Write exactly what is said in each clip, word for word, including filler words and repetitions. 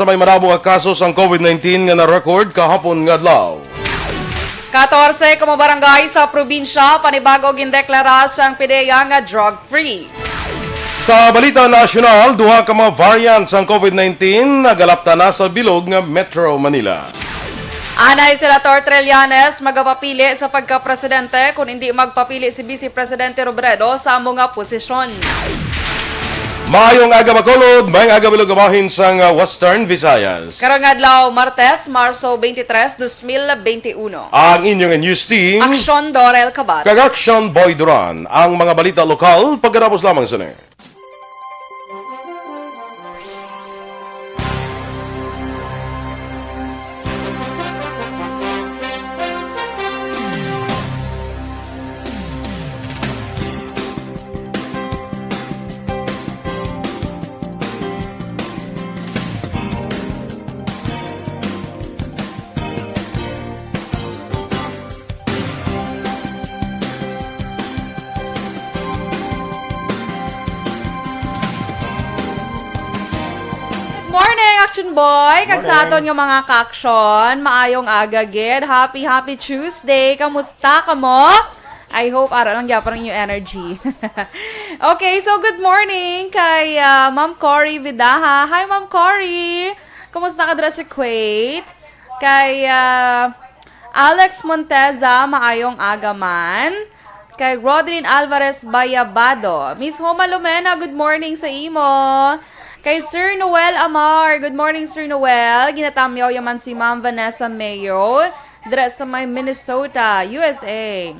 sa may madamo nga kaso sang covid nineteen nga na-record kahapon nga adlaw. Katorse ka mga barangay sa probinsya panibago gindeklara sang PDEA nga drug-free. Sa balita nasyonal, duha ka mga variant sang covid nineteen nagalapta na sa bilog nga Metro Manila. Anay si Senator Trillanes magapapili sa pagkapresidente kon indi magpapili si Vice Presidente Robredo sa amo nga posisyon. Maayong aga, Bacolod. Maayong aga, bilog nga bahin sang, uh, Western Visayas. Karong adlaw, Martes, Marso twenty-three, dos mil benti uno. Ang inyong news team, Aksyon Dorel Cabat. Kag Aksyon Boy Duran. Ang mga balita lokal, pagkatapos lamang sini. Good morning, Action Boy! Kag sa Morning. Aton nga mga ka-action, maayong aga gid. Happy, happy Tuesday! Kamusta kamo? I hope ara lang gyapon ang inyong energy. Okay, so good morning kay, ah, Ma'am Cory Vidaha. Hi, Ma'am Cory! Kumusta ka dira sa Kuwait? Kay, ah, Alex Monteza, maayong aga man. Kay Rodrin Alvarez Bayabado. Miss Homa Lumena, good morning sa imo. Kay Sir Noel Amar, good morning, Sir Noel. Ginatamyaw yaman si Ma'am Vanessa Mayo, dira sa may Minnesota, U S A.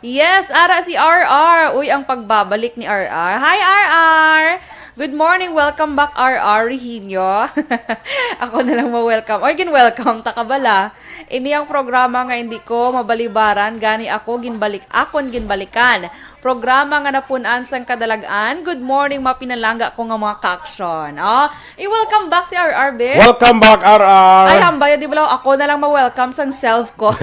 Yes, ara si R R. Uy, ang pagbabalik ni R R. Hi, R R! Good morning, welcome back, R R Reginio. Ako na lang ma-welcome. Oy, gin-welcome ta ka bala. Ini ang programa nga hindi ko mabalibaran, gani ako ginbalik, akon ginbalikan. Programa nga napun-an sang kadalag-an. Good morning, mga pinalangga ko nga mga ka-action. Oh, i-welcome back si R R, be. Welcome back, R R. Ay, hambay, di ba, ako na lang ma-welcome sang self ko.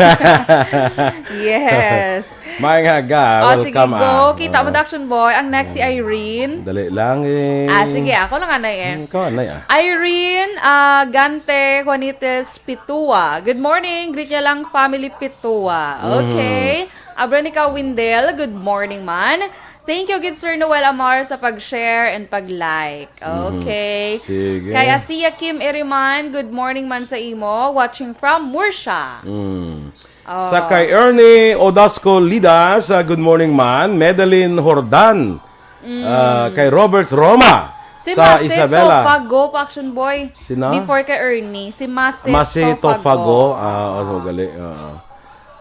Yes. May nga ga, Oh, sige, welcome, go. ah. Kita mo, Oo. Action Boy. Ang next, si Irene. Dali lang eh. Ah, sige, ako lang, anay, eh. Hmm, ikaw, anay, ah. Irene, ah, Gante Juanites Pitua. Good morning. Greet niya lang family Pitua. Mhm. Okay. Abrenica Windel, good morning man. Thank you gid, Sir Noel Amar, sa pag-share and pag-like. Mhm. Okay. Sige. Kay Athea Kim Iriman, good morning man sa imo. Watching from Murcia. Mm. Oh. Sa kay Ernie Odasco Lidas, ah, good morning man. Madeline Hordan, Mm. ah, kay Robert Roma Si sa Mase Isabela. Tofago pa, Action Boy. Sino? Before kay Ernie, si Mase Mase Tofago. Tofago. Ah, oh, so gali. Oo.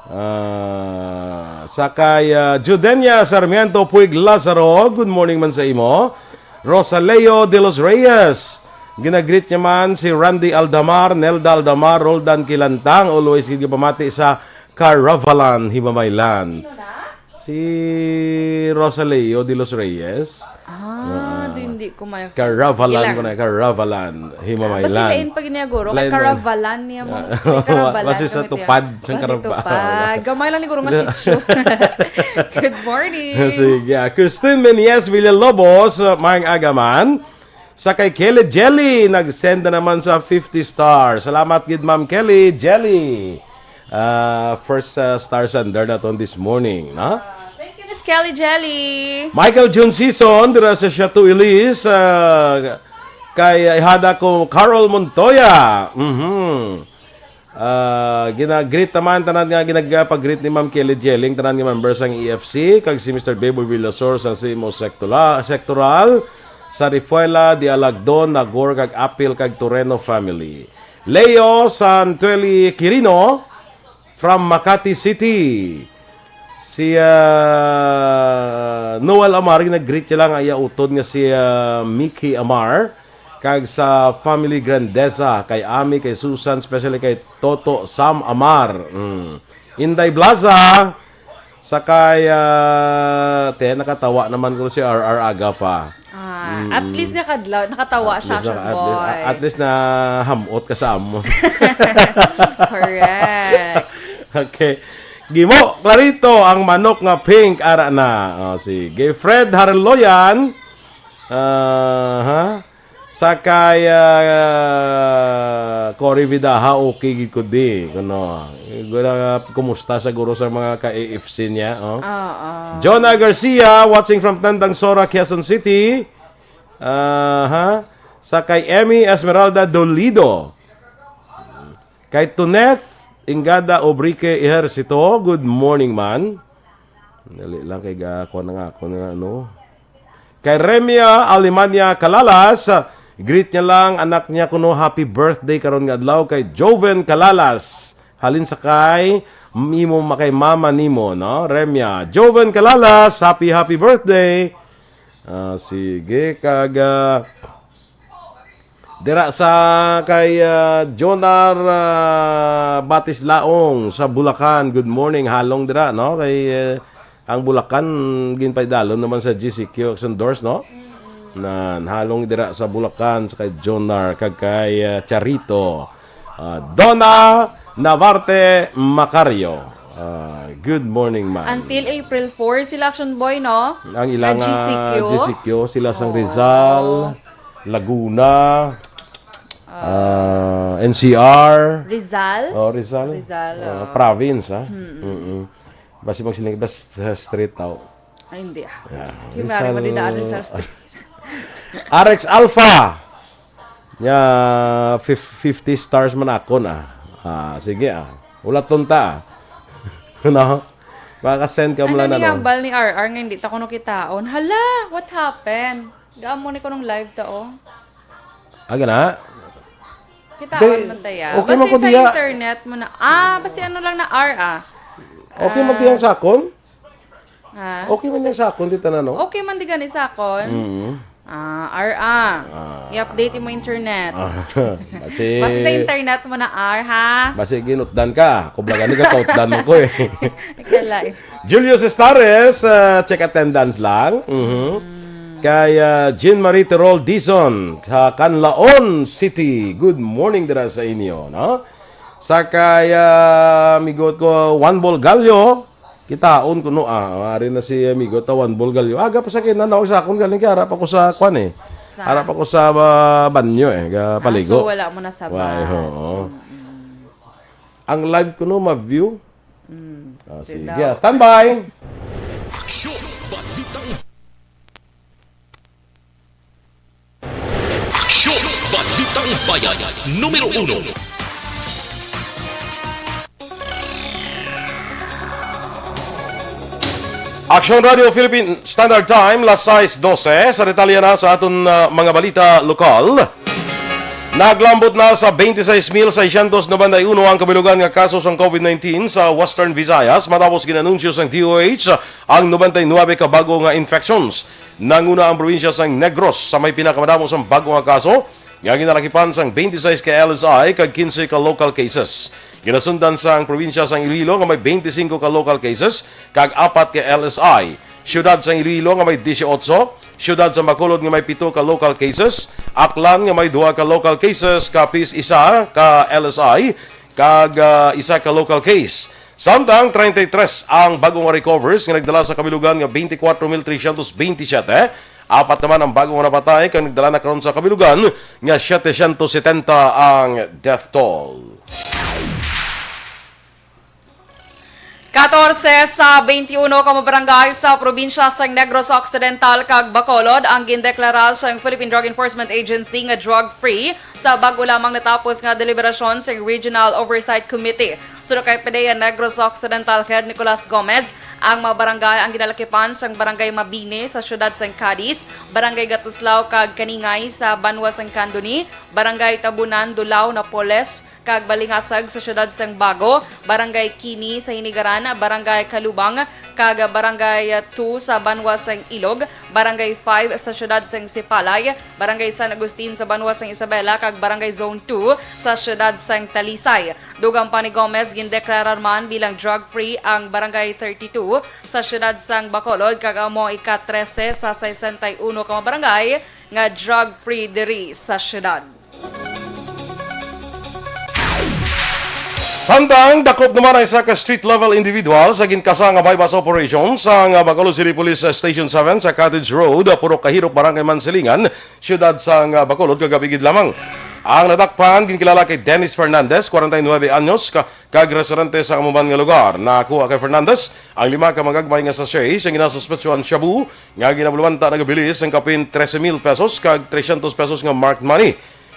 Ah, sa kay, ah, Judenia Sarmiento Puig Lazaro, good morning man sa imo. Rosaleo de los Reyes, ginagreet niya man si Randy Aldamar, Nelda Aldamar, Roldan Kilantang, always gid pamati sa Caravalan, Himamaylan. Sino na? Si Rosaleo de los Reyes. Ah, Oo. di, hindi ko may Caravalan Sige lang. ko na, Caravalan, Himamaylan. Basta lain pa gid niya, guro. Kay Lain man. Caravalan niya mo. Ah, Kay Caravalan basta sa kami tiya. tupad, sa Basta Carava-, tupad. Gamay lang ni guro nga sitio. Good morning. Sige, ah, Christine Meneses Villalobos, ah, maayong aga man. Sa kay Kelly Jelly, nag-send na naman sa fifty stars. Salamat gid, Ma'am Kelly Jelly. Ah, first, ah, star sender naton this morning, no? Ah, thank you, Miss Kelly Jelly. Michael Jun Sison, dira sa Chateau Elise, ah, kay ihada ko Carol Montoya. Mhm. Ah, gina-greet naman tanan nga ginagpag-greet ni Ma'am Kelly Jelly, tanan nga member sang E F C, kag si Mister Bebo Villasor sa C M O Sectola-, Sectoral, sa Rifuela, Dialagdon, Nagor, kag Apil, kag Toreno family. Leo Santueli Quirino from Makati City. Si, ah, Noel Amar, nag-greet siya lang, iya utod nga si, ah, Mickey Amar, kag sa family Grandeza, kay Ami, kay Susan, especially kay Toto Sam Amar. Mm. Inday Blaza, sa kay, ah, te, nakatawa naman ko si R R aga pa. Ah, Mm-mm. at least nga kadlaw, nakatawa At siya, least Action naka-, at least, Boy. at least na hamot ka sa amon. Correct. Okay. Gimo, Clarito, ang manok nga pink, ara na. Oh, sige. Fred Harloyan. Ah, ha? Sa kay, ah, Cory Vidaja, okay gid ko di, kuno. Gura, kumusta siguro sa mga ka-A F C niya, oh? Oo. Jonah Garcia, watching from Tandang Sora, Quezon City. Aha. Sa kay Emmy Esmeralda Dolido. Kay Tuneth Ingada Obrique Ejercito, good morning, man. Dali lang kay ga-, kuha na nga, kuha na nga, no? Kay Remia Alemania Calalas, greet niya lang anak niya kuno, happy birthday karon nga adlaw kay Joven Calalas. Halin sa kay imo, ma-, kay mama nimo, no? Remia, Joven Calalas, happy, happy birthday. Ah, sige, kag, ah, dira sa kay, ah, Jonar, ah, Batislaong sa Bulacan. Good morning, halong dira, no? Kay, eh, ang Bulacan, ginpaidalom naman sa G C Q Action Doors, no? Na halong dira sa Bulacan, sa kay Jonar, kag kay, ah, Charito. Ah, Donna Navarte Macario. Ah, good morning, ma'am. Until April four, sila Action Boy, no? Ang ilang, Ang G C Q? ah, G C Q, sila sang Oo. Rizal, Laguna, ah, N C R. Rizal? Oh, Rizal. Rizal, Ah, oh. Province, ha? Mm-mm. Basi magsiling, bas, sa street out. Ay, hindi, ah. Yeah. Kimari Rizal. Madidaan sa street. R X Alpha. Nya, fif-, fifty stars man ako na. Ah, sige, ah. Ulaton ta, ah. No? Makaka-send ka Ano mula ni na, no? hambal ni R R nga hindi ta ko nakitaon? Hala, what happened? Gaamo ni ko nung live ta, oh. Aga na? Kitaon Dali, man ta, ya. okay man Basi ko sa diya. internet mo na. Ah, basi ano lang na R, ah. Okay man Ah. diyan sa akon? Ha? Okay man diyan sa akon, di tanan, no? Okay man di gani sa akon. Mm. Ah, R, ah. Ah. I-update mo internet. Ah, basi, Basi sa internet mo na, R, ha? Basi ginutdan ka. Ako ba gani ka, kautdan mo ko eh. Ikalain. Julius Estares, ah, check attendance lang. Mhm. Mm. Kay, ah, Jean Marie Tirol Dizon sa Canlaon City. Good morning dira sa inyo, no? Sa kay, ah, amigo ko, Juan Bolgallo, kitaon ko, no, ah, ari na si amigo ta, Juan Bolgallo. Aga pa sa kinanaw sa akon galing kay ara pa ko sa kwan eh. Sa? Ara pa ko sa, ah, banyo eh, ga-, Ah, paligo. so wala mo na sa Why, bus. oo. Mm-mm. Ang live ko, no, ma-view. Mm, Ah, sige, tinaw. ah, standby. Aksyon! Balitang Aksyon! Balitang Bayan, numero uno. Aksyon Radio Philippine Standard Time, las sais dose. Sa detalye na sa aton, ah, mga balita lokal. Naglambot na sa twenty-six mil seiscientos noventa y uno ang kabilugan nga kaso sang COVID nineteen sa Western Visayas matapos ginanunsyo sang D O H ang noventa y nuebe ka bago nga infections. Nanguna ang probinsya sang Negros sa may pinakamadamo sang bago nga kaso, nga ginalakipan sang twenty-six ka L S I kag quince ka local cases. Ginasundan sang probinsya sang Iloilo nga may twenty-cinco ka local cases kag apat ka L S I. Siyudad sang Iloilo nga may dieciocho, siyudad sang Bacolod nga may pito ka local cases, Aklan nga may duha ka local cases, Capiz isa ka L S I, kag, ah, isa ka local case. Samtang treinta y tres ang bag-o nga recovers nga nagdala sa kabilugan nga twenty-four mil trescientos veintisiete. Apat naman ang bag-o nga napatay kag nagdala na karon sa kabilugan nga setecientos setenta ang death toll. Katorse sa twenty-uno ka mga barangay sa probinsya sang Negros Occidental kag Bacolod ang gindeklara sang Philippine Drug Enforcement Agency nga drug-free sa bag-o lamang natapos nga deliberasyon sang Regional Oversight Committee. Suno kay P D E A Negros Occidental Head Nicolas Gomez, ang mga barangay ang ginalakipan sang Barangay Mabini sa siyudad sang Cadiz, Barangay Gatuslao kag Kaningay sa banwa sang Candoni, Barangay Tabunan, Dulao, Napoles, kag Balingasag sa siyudad sang Bago, Barangay Kini sa Hinigaran, Barangay Kalubang, kag Barangay two sa banwa sang Ilog, Barangay five sa siyudad sang Sipalay, Barangay San Agustin sa banwa sang Isabela, kag Barangay Zone two sa siyudad sang Talisay. Dugang pa ni Gomez, gindeklara man bilang drug-free ang Barangay thirty-two sa siyudad sang Bacolod, kag amo ang ika-trese sa sesenta y uno ka mga barangay nga drug-free diri sa siyudad. Samtang dakop naman ang isa ka street-level individual sa ginkasa nga buy-bust operation sang Bacolod City Police Station seven sa Cottage Road, Purok Kahirop, Barangay Mansilingan, siyudad sang Bacolod, kagab-i gid lamang. Ang nadakpan ginkilala kay Dennis Fernandez, forty-nine anyos, ka, kag residente sa amo man nga lugar. Nakuha kay Fernandez ang lima ka magagmay nga sachet sa ginasuspetsuhan shabu nga ginabaluan ta nagabilis sang kapin trese mil pesos kag trescientos pesos nga marked money.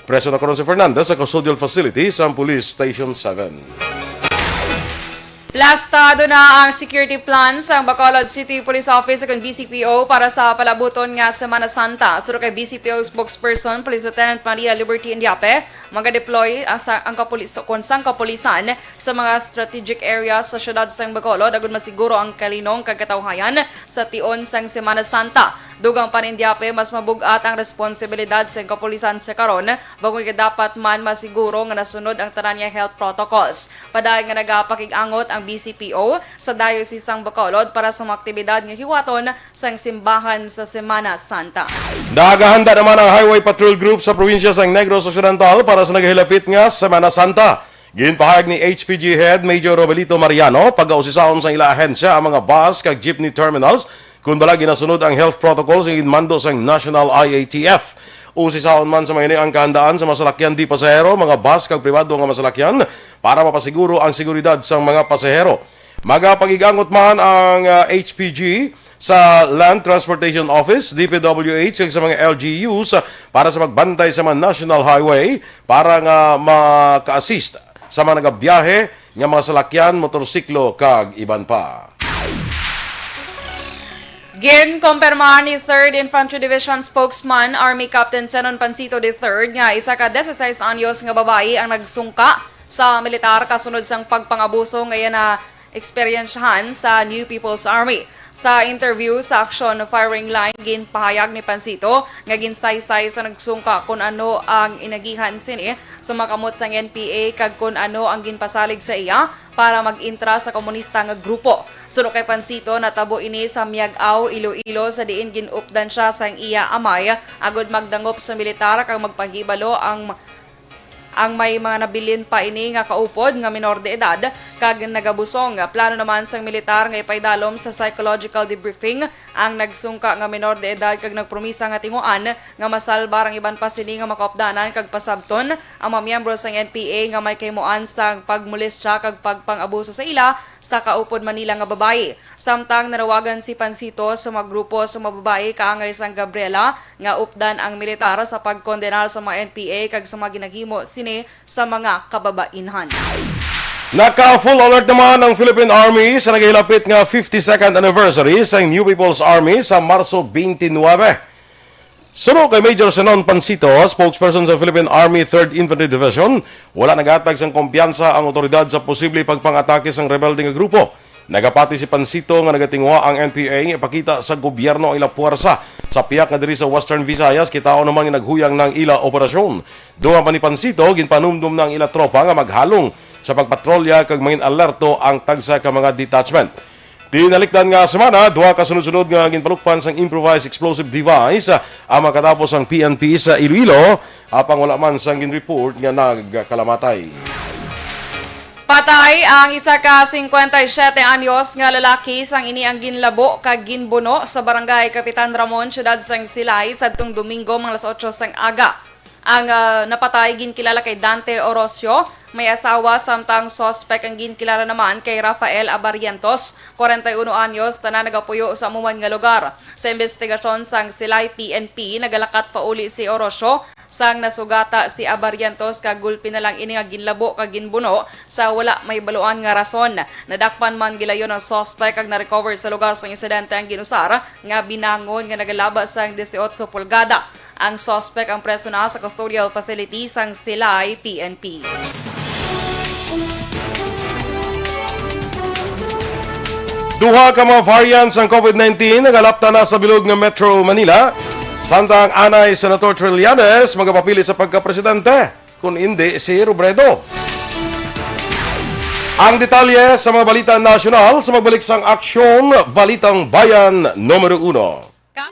Preso na karon si Fernandez sa custodial facility sa Police Station seven. Lastado na ang security plan sang Bacolod City Police Office ug ang B C P O para sa palabuton nga Semana Santa. Suno kay B C P O spokesperson Police Lieutenant Maria Liberty Indiape, magadeploy ang sa, ang kapulis, kon sang kapulisan sa mga strategic areas sa siyudad sang Bacolod agud masiguro ang kalinong kag katawhayan sa tion sang Semana Santa. Dugang pa ni Indiape, mas mabug-at ang responsibilidad sang kapulisan sa karon, bangod nga dapat man masiguro nga nasunod ang tanan nga health protocols. Padayon nga nagapakig-angot ang B C P O sa Diocese sang Bacolod para sa mga aktibidad nga hiwaton sang simbahan sa Semana Santa. Nagahanda naman ang Highway Patrol Group sa probinsya sang Negros Occidental para sa nagahilapit nga Semana Santa. Ginpahayag ni H P G Head Major Robelito Mariano, pagausisaon sang ila ahensya ang mga bus kag jeepney terminals, kun bala ginasunod ang health protocols nga ginmando sang National I A T F. Usisaon man sa mga ini ang kahandaan sa masalakyan di pasahero, mga bus kag pribado nga masalakyan para mapasiguro ang seguridad sang mga pasahero. Magapakig-angot man ang, ah, H P G sa Land Transportation Office, D P W H, kag sa mga L G Us, ah, para sa pagbantay sa mga national highway para nga maka-assist sa mga nagabiyahe nga mga salakyan, motorsiklo, kag iban pa. Ginkumpirma ni Third Infantry Division Spokesman Army Captain Zenon Pancito the third nga isa ka disisais anyos nga babayi ang nagsungka sa militar kasunod sang pagpangabuso nga iya na eksperyensyahan sa New People's Army. Sa interview sa Action Firing Line, ginpahayag ni Pancito nga ginsaysay sa nagsungka kon ano ang inagihan sini sa mga kamot sang N P A kag kon ano ang ginpasalig sa iya para mag-intra sa komunista nga grupo. Suno kay Pancito, natabo ini sa Miag-ao, Iloilo, sa diin gin-updan sia sang iya amay agud magdangop sa militar kag magpahibalo ang ang may mga nabilin pa ini nga kaupod nga minor de edad kag nagabusong. Plano naman sang militar nga ipaidalom sa psychological debriefing ang nagsungka nga minor de edad kag nagpromisa nga tinguan nga masalbar ang iban pa sini nga makaupdanan kag pasabton ang mga miyembro sang N P A nga may kahimuan sang pagmolestya kag pagpang-abuso sa ila sa kaupod man nila nga babayi. Samtang nanawagan si Pancito sa mga grupo sa mga babayi kaangay sang Gabriela nga updan ang militar sa pagkondenar sa mga N P A kag sa mga ginahimo sini sa mga kababainhan. Naka-full alert naman ang Philippine Army sa nagahilapit nga fifty-second anniversary sa New People's Army sa Marso twenty-nine. Suno kay Major Zenon Pancito, spokesperson sa Philippine Army Third Infantry Division, wala naghatag sang kumpiyansa ang awtoridad sa posible pagpang-atake sang rebelde nga grupo. Nagapati si Pancito nga nagatinguha ang N P A nga ipakita sa gobyerno ang ila puwersa sa pihak nga diri sa Western Visayas, kitaon naman nga naghuyang na ang ila operasyon. Dugang pa ni Pancito, ginpanumdom na ang ila tropa nga maghalong sa pagpatrolya kag mangin alerto ang tagsa ka mga detachment. Tinalikdan nga semana, duha ka sunod-sunod nga ginpalukpan sang improvised explosive device ang makatapos ang P N P sa Iloilo, apang wala man sang gin-report nga nagkalamatay. Patay ang isa ka singkwenta y siyete anyos nga lalaki sang ini ang ginlabo kag ginbuno sa Barangay Kapitan Ramon, siyudad sang Silay, sadtong Domingo, mga alas otso sang aga. Ang, ah, napatay ginkilala kay Dante Orosio, may asawa, samtang suspek ang ginkilala naman kay Rafael Abarientos, kwarenta y uno anyos, tanan nagapuyo sa amo man nga lugar. Sa imbestigasyon sang Silay P N P, nagalakat pauli si Orosio sang nasugata si Abarientos, kag gulpi na lang ini nga ginlabo kag ginbuno sa wala mahibaluan nga rason. Nadakpan man gilayon ang suspek kag na-recover sa lugar sang insidente ang ginusar nga binangon nga nagalaba sang dieciocho pulgada. Ang suspek ang preso na sa custodial facility sang Silay P N P. Duha ka mga variant sang COVID nineteen nagalapta na sa bilog nga Metro Manila, samtang anay Senator Trillanes magapapili sa pagkapresidente, kun indi si Robredo. Ang detalye sa mga balita nasyonal sa magbalik sang Aksyon, Balitang Bayan numero uno. Ka-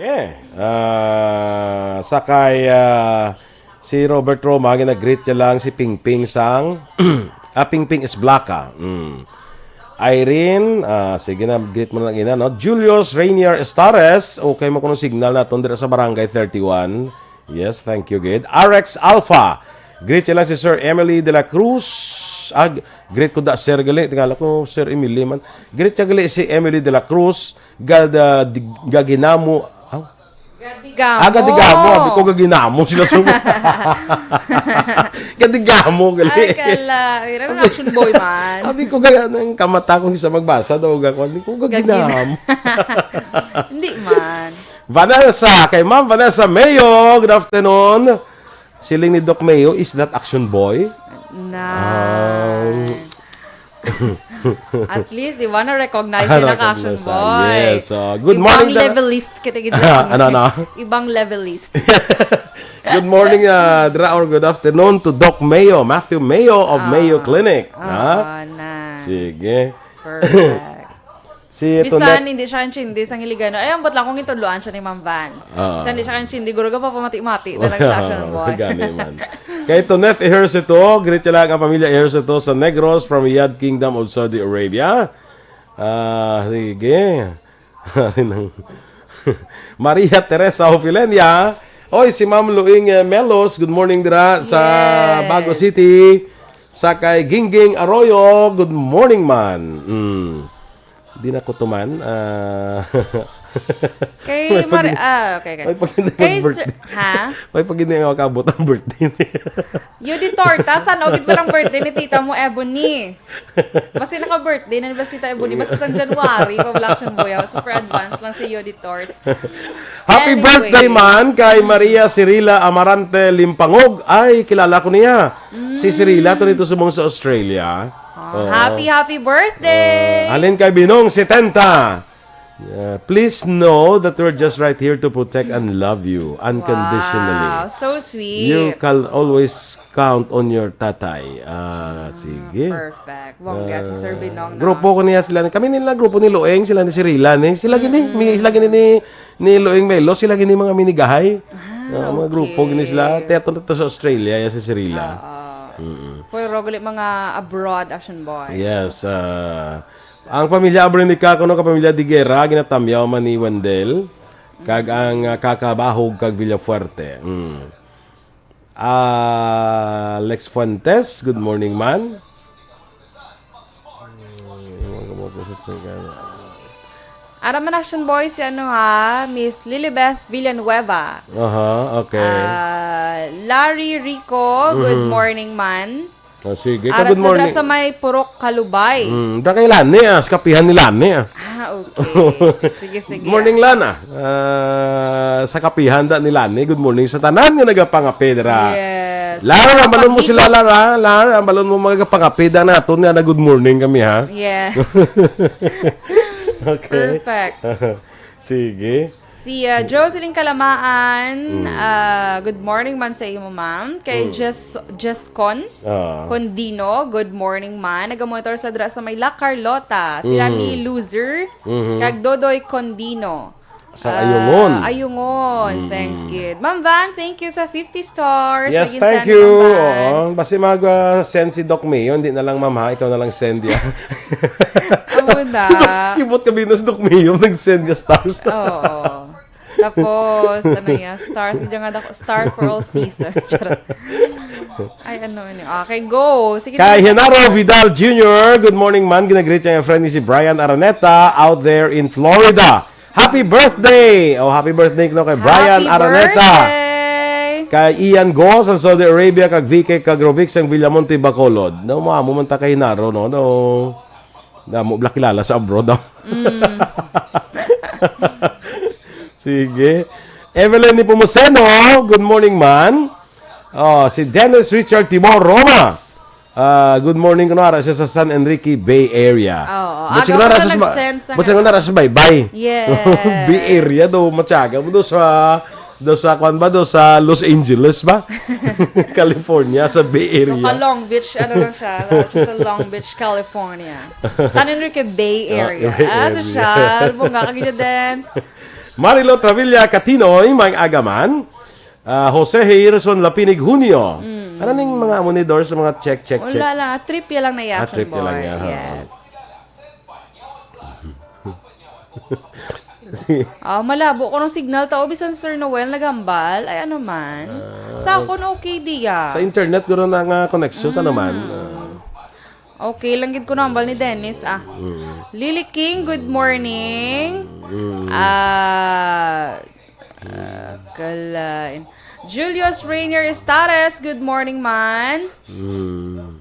Eh, ah, sa kay, ah, si Robert Roma, gina-greet niya lang si Pingping sang, ah, Pingping is Blanca. Mm. Irene, ah, sige na, greet mo na lang ina, no? Julius Rainier Estares, okay mo kuno signal naton dira sa Barangay thirty-one. Yes, thank you, gid. R X Alpha, greet niya lang si Sir Emily de la Cruz. Ah, greet ko da, Sir, gali. Tingala ko, Sir Emily man. Greet niya gali si Emily de la Cruz. Gada, di, gaginamo. Ah, Gadigamo. Ah, gadigamo. Abi ko gaginamo sila sa gadigamo, gali. Ay, kala. Ira na action boy man. Abi ko gaya ng kamata kong isa magbasa daw ako. Abi ko Gagin- gaginamo. Hindi man. Vanessa, kay Ma'am Vanessa Mayo, good afternoon. Siling ni Doc Mayo, is that action boy? Na. Ah. At least, di ba, na-recognize Ah, yun ang action recognize, ah, boy. Yes, ah, good Ibang morning, Dara. Levelist kita gid. Ano, ano? Ibang levelist. Good morning, ah, Dra, or good afternoon to Doc Mayo, Matthew Mayo of Ah. Mayo Clinic. Ah, Ha? Na. Sige. Perfect. Si Bisan, Tonet. Hindi siya intindi sang Hiligaynon. Ay, ambot lang kung itudloan siya ni Ma'am Van. Ah. Bisan hindi siya intindi, guro ka papamati-mati na lang siya, action boy. Gani man. Kay Tonet Ejercito, greet siya lang ang pamilya Ejercito sa Negros from Riyadh Kingdom of Saudi Arabia. Ah, sige. Maria Teresa Ofilenia. Oy, si Ma'am Luing, eh, Melos, good morning dira sa Yes. Bago City. Sa kay Gingging Arroyo, good morning man. Mm. Di na ko tuman. Ah. Kay May Mar-, pagin-, ah, okay, okay. may pagin-, Kay birthday. Sir, ha? May pagin-, ang makabot ang birthday. Yodi Torta, san-o gid palang birthday ni tita mo, Ebony? Basi naka-birthday na ni bas tita Ebony, basi sang January, pa Black Shamboya. Super advance lang si Yodi Torts. Happy Anyway. birthday man kay Maria Cirila Amarante Limpangog. Ay, kilala ko niya. Si Cirila, to nito subong sa Australia. Oh, Oo. Happy, happy birthday! Oh, halin kay Binong setenta. Uh, please know that we're just right here to protect and love you unconditionally. Wow, so sweet. You can always count on your tatay. Ah, sige. Perfect. Bongga si Sir Ah, Binong, no? grupo ko niya sila. Kami nila grupo ni Loeng, sila ni Cirila ni. Sila gini, Mm-mm. mi-, sila gini ni, ni Loeng Melo, sila gini mga minigahay. Ah, Ah, mga grupo gini sila. okay. Teatro to sa Australia, ya si Cirila. Oo. Mm-mm. Pero gali mga abroad action boy. Yes, ah, ang pamilya Abrinica, kuno ka pamilya Digera, ginatamyaw man ni Wendell, kag ang, ah, Kakabahog kag Villafuerte. Mm. Ah, Lex Fuentes, good morning man. Ara man action boy si ano ha, Miss Lilibeth Villanueva. Aha, okay. Ah, Larry Rico, good Mhm. morning man. Oh, sige. Ara Good sa, morning. Sa may Purok Kalubay. Mm, da kay Lani, ah, sa kapihan ni Lani, ah. Ah, okay. Sige, sige. Morning, Lana. Ah, sa kapihan da ni Lani. Good morning sa tanan nga nagapangape dira. Yes. Lar, ang balon mo sila, Lar, ha? Lar, ang balon mo mga kapangape da naton nga na good morning kami, ha? Yes. Okay. Perfect. Sige. Si, ah, Jocelyn Kalamaan, Mm. ah, good morning man sa imo, ma'am. Kay Mm. Jess, Jess Con, Ah. Condino, good morning man. Nagamonitor sa dra sa may La Carlota. Sila Mm. ni Loser, Mhm. kag Dodoy Condino. Sa Ah, Ayungon. Ayungon. Mm. Thanks, kid. Ma'am Van, thank you sa fifty stars. Yes, Naging thank send you. Ma'am Van. Oo. Basi mag, ah, send si Doc Mayo, hindi na lang, ma'am, ha? Ikaw na lang send, ya. Amo na. Kibot ka, Venus, Doc Mayo, nag-send ka stars. Oo. Tapos, ano yan? Stars, hindi nga ako, star for all season. Charot. Ay, ano, ano. Okay, go. Sige Kay na. Genaro Vidal Junior, good morning, man. Ginagreet siya yung friend ni si Brian Araneta out there in Florida. Happy birthday! Oh, happy birthday, no, kay Brian Happy Araneta. Birthday! Kay Ian Go sa Saudi Arabia, kag V K Kagrovic sang Villamonte, Bacolod. No, mo, amo man ta kay Genaro, no? No. Damo bala kilala sa abroad, ah. Mm. Sige. Evelyn Nepomuceno, good morning, man. Oh, si Dennis Richard Timor Roma. Ah, good morning, kuno ara siya sa San Enrique Bay Area. Oo, But aga siguro pa ara to siya sa ba-, nag-send sa but siguro ara siya sa baybay. Yes. Bay Area daw, matyaga mo daw sa, daw sa, kwan ba, daw sa Los Angeles ba? California, sa Bay Area. Daw ka Long Beach, ano lang siya, ah, siya sa Long Beach, California. San Enrique Bay Ah, Area. Bay Ah, Area. Sosyal. Bongga ka gid, Dens. Marilo Travilla Catinoy, may agaman. Ah, Jose Heirson Lapinig Junio. Ano ning mga amo ni Dor sa mga check, check, check? Wala lang. Ah, trip ya lang na Ah, yakon, trip ya lang boy. Ya, ha. Yes. Si Ah, malabo ko ng signal. Tao, bisan Sir Noel nagambal. Ay, ano man. Ah, Sa ay. akon, okay diya. Sa internet, guro na nga connection, ano man. Mm. Ah. Okay lang gid ko nambal ni Dennis, ah. Mm. Lily King, good morning. Mm. Ah, ah, kalain. Julius Rainier Estares, good morning, man. Mm.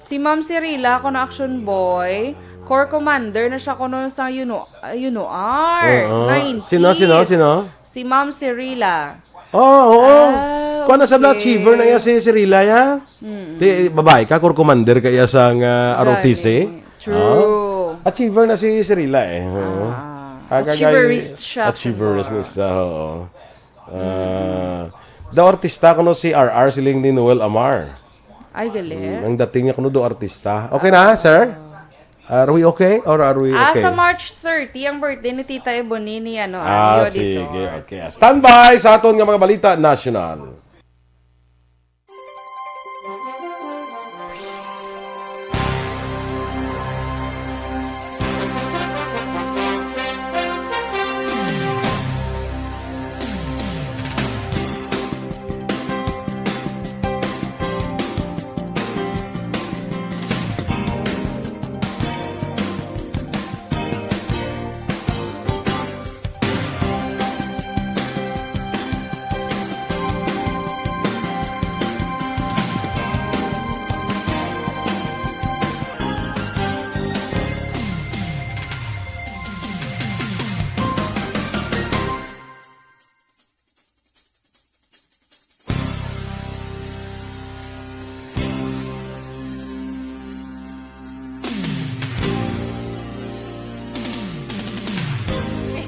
Si Ma'am Cirila, ako na action boy. Corps commander na siya kuno sa Yuno, ah, Yunoar. Oo. Sino, sino, nineties. sino? Si Ma'am Cirila. Oh, oo. Ah, Kuha na sa Black okay. Achiever na iya si Cirila, ya? Mm. Di, babae ka, Corps commander ka iya sa nga Gani. R O T C. True. Ah. Achiever na si Cirila, eh. Oo. Ah. Kagagay, Achieverist siya, Achieverist boy. siya, oo. Ah, daw artista kuno si R R, siling ni Noel Amar. Ay, gali. Mm, ang dating niya kuno do artista. Okay na, sir? Are we okay? Or are we Ah, okay? sa March thirty, ang birthday ni Tita Ebony ni, ano, Ah, Rio sige. Dito. Okay. Standby sa aton nga mga balita national.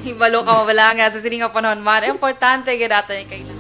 Hibalo ka mo bala nga sa sini nga panahon man, importante gyud ato ni kailangan.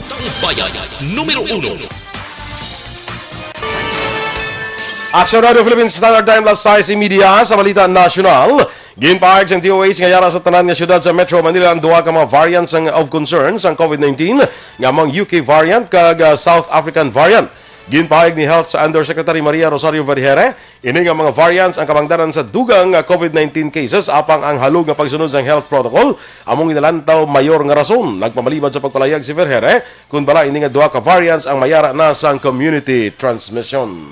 Tambayan numero uno. Action Radio Philippines Standard Time, alas sais y media. Sa balita nasyonal, ginpahayag sang D O H nga yara sa tanan nga syudad sa Metro Manila ang duha ka mga variants sang, of concern sang COVID nineteen, nga among U K variant kag, ah, South African variant. Ginpahayag ni Health Undersecretary Maria Rosario Vergeire, ini nga mga variants ang kabangdanan sa dugang nga COVID nineteen cases, apang ang halog nga pagsunod sang health protocol among ginalantaw mayor nga rason. Nagpamalibad sa pagpalayag si Vergeire, kun bala ini nga duha ka variants ang mayara na sang community transmission.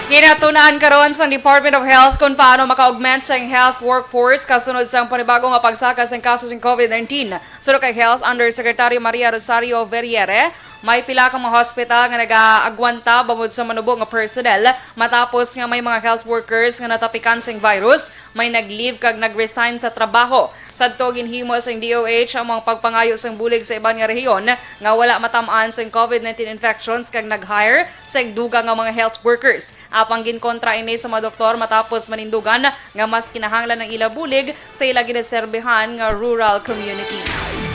Ginatun-an karon sang Department of Health kung paano maka-augment sang health workforce kasunod sang panibago nga pagsaka sang kaso sang COVID nineteen. Suno kay Health Undersecretary Maria Rosario Vergeire, may pila ka mga hospital nga nagaagwanta bangod sa manubo nga personnel matapos nga may mga health workers nga natapikan sing virus, may nag-leave kag nag-resign sa trabaho. Sadto, ginhimo sang D O H ang mga pagpangayo sang bulig sa iban nga rehiyon nga wala matam-an sang COVID nineteen infections kag nag-hire sa dugang nga mga health workers. Apang ginkontra ini sa mga doktor matapos manindugan nga mas kinahanglan ang ila bulig sa ila ginaserbihan nga rural communities.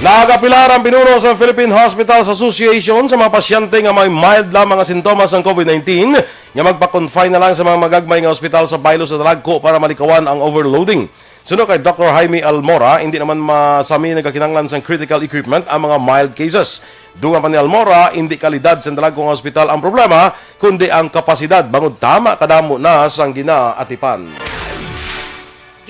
Nagapilar ang pinuno sa Philippine Hospitals Association Sa mga pasyente nga may mild lamang nga sintomas sang COVID nineteen, nga magpa-confine na lang sa mga magagmay nga ospital sa baylo sa Talagco para malikawan ang overloading. Suno kay Doctor Jaime Almora, hindi naman masami nagakinahanglan sang critical equipment ang mga mild cases. Dungan pa ni Almora, hindi kalidad sa Talagco nga ospital ang problema, kundi ang kapasidad, bangod tama kadamo na sang ginaatipan.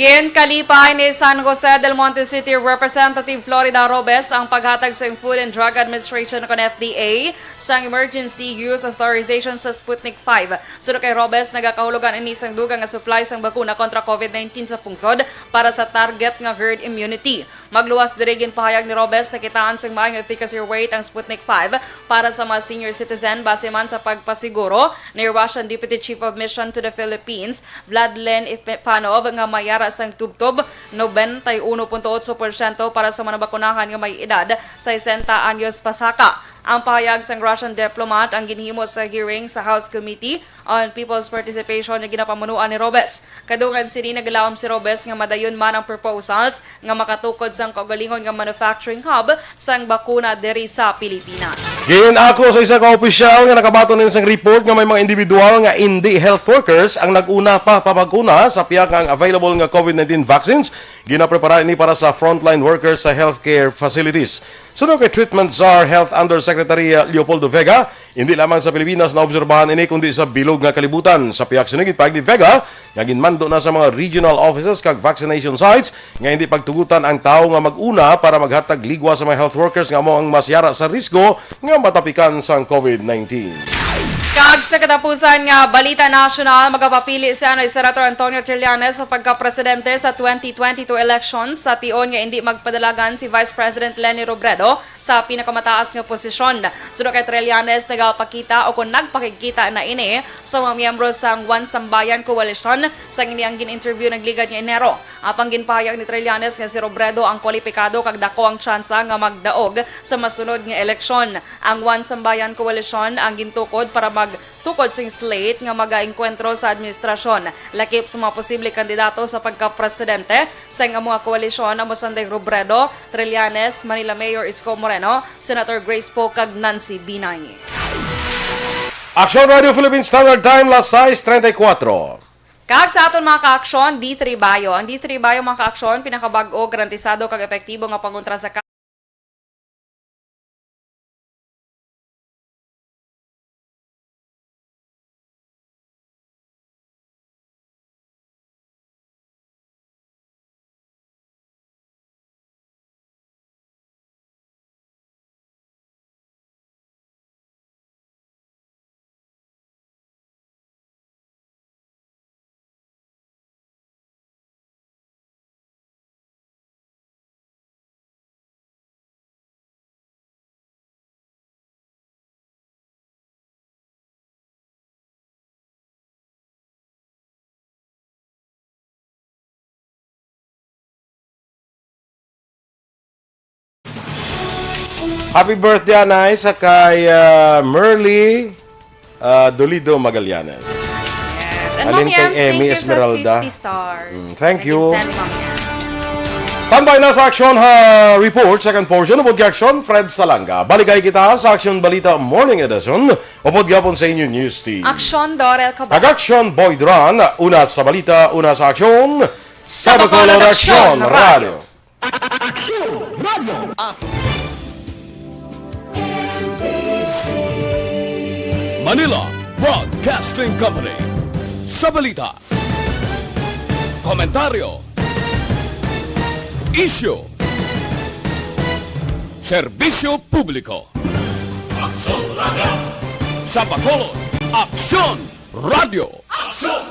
Ginkalipay ni San Jose del Monte City Representative Florida Robes ang paghatag sang Food and Drug Administration kon F D A sang emergency use authorization sa Sputnik five. Suno kay Robes, nagakahulogan ini sang dugang nga supply sang bakuna kontra COVID nineteen sa pungsod para sa target nga herd immunity. Magluwas diri, ginpahayag ni Robes, nakitaan sang maayo nga efficacy rate ang Sputnik five para sa mga senior citizen base man sa pagpasiguro ni Russian Deputy Chief of Mission to the Philippines, Vladlen Ipanov, nga may yara sang tubtob, nobenta y uno punto otso porsyento para sa mga nabakunahan nga may edad sesenta anyos pasaka. Ang pahayag sang Russian diplomat ang ginhimo sa hearing sa House Committee on People's Participation nga ginapamunuan ni Robes. Kadungan sini, naglaom si Robes nga madayon man ang proposals nga makatukod sang kaugalingon nga manufacturing hub sang bakuna diri sa Pilipinas. Gin-ako sa isa ka opisyal nga nakabaton ini sang report nga may mga individual nga indi health workers ang nag-una pa pabakuna, sa pihak nga ang available nga COVID nineteen vaccines ginaprepara ini para sa frontline workers sa healthcare facilities. Suno kay Treatment Czar Health Undersecretary Leopoldo Vega, hindi lamang sa Pilipinas naobserbahan ini, kundi sa bilog nga kalibutan. Sa pihak sini, ginpahayag ni Vega nga ginmando na sa mga regional offices kag vaccination sites nga hindi pagtugutan ang tawo nga mag-una para maghatag ligwa sa mga health workers nga amo ang mas yara sa risgo nga matapikan sang COVID nineteen. Kag sa katapusan nga balita nasyonal, magapapili si Anay Senator Antonio Trillanes sa pagkapresidente sa twenty twenty-two elections sa tion nga indi magpadalagan si Vice President Leni Robredo sa pinakamataas nga posisyon. Suno kay Trillanes, nagapakita o kon nagpakigkita na ini sa mga miyembro sang One Sambayan Coalition sang ini ang gin-interview nagligad nga Enero. Apang ginpahayag ni Trillanes nga si Robredo ang kwalipikado kag daku ang tsansa nga magdaog sa masunod nga eleksyon. Ang One Sambayan Coalition ang gintukod para magtukod sing slate nga magaengkwentro sa administrasyon. Lakip sa mga posible kandidato sa pagkapresidente sang amo nga koalisyon amo sanday Robredo, Trillanes, Manila Mayor Isko Moreno, Senator Grace Poe, kag Nancy Binay. Aksyon Radio Philippine Standard Time, las sais treinta y cuatro. Kag sa aton mga kaaksyon, D three Bio. Ang D three Bio, mga kaaksyon, pinakabag-o, garantisado, kag epektibo nga pangontra sa Happy birthday, Anay, sa kay, ah, Merly, ah, Dolido Magallanes. Yes. And Alin Mommy kay Ems, Emmy thank you sa Esmeralda. Fifty stars. Mm, thank you. Nag-send, Mommy Ems. Standby na sa Aksyon ha Report, second portion, upod kay Aksyon, Fred Salanga. Balik kay kita sa Aksyon Balita Morning Edition, upod gyapon sa inyo news team. Aksyon, Dorel Cabal. Kag Aksyon, Boy Duran. Una sa balita, una sa aksyon. Sa Bacolod, Aksyon Radio. Aksyon Radio. Manila Broadcasting Company. Sa balita, komentaryo, isyu, serbisyo publiko. Aksyon Radio. Sa Bacolod, Aksyon Radio. Aksyon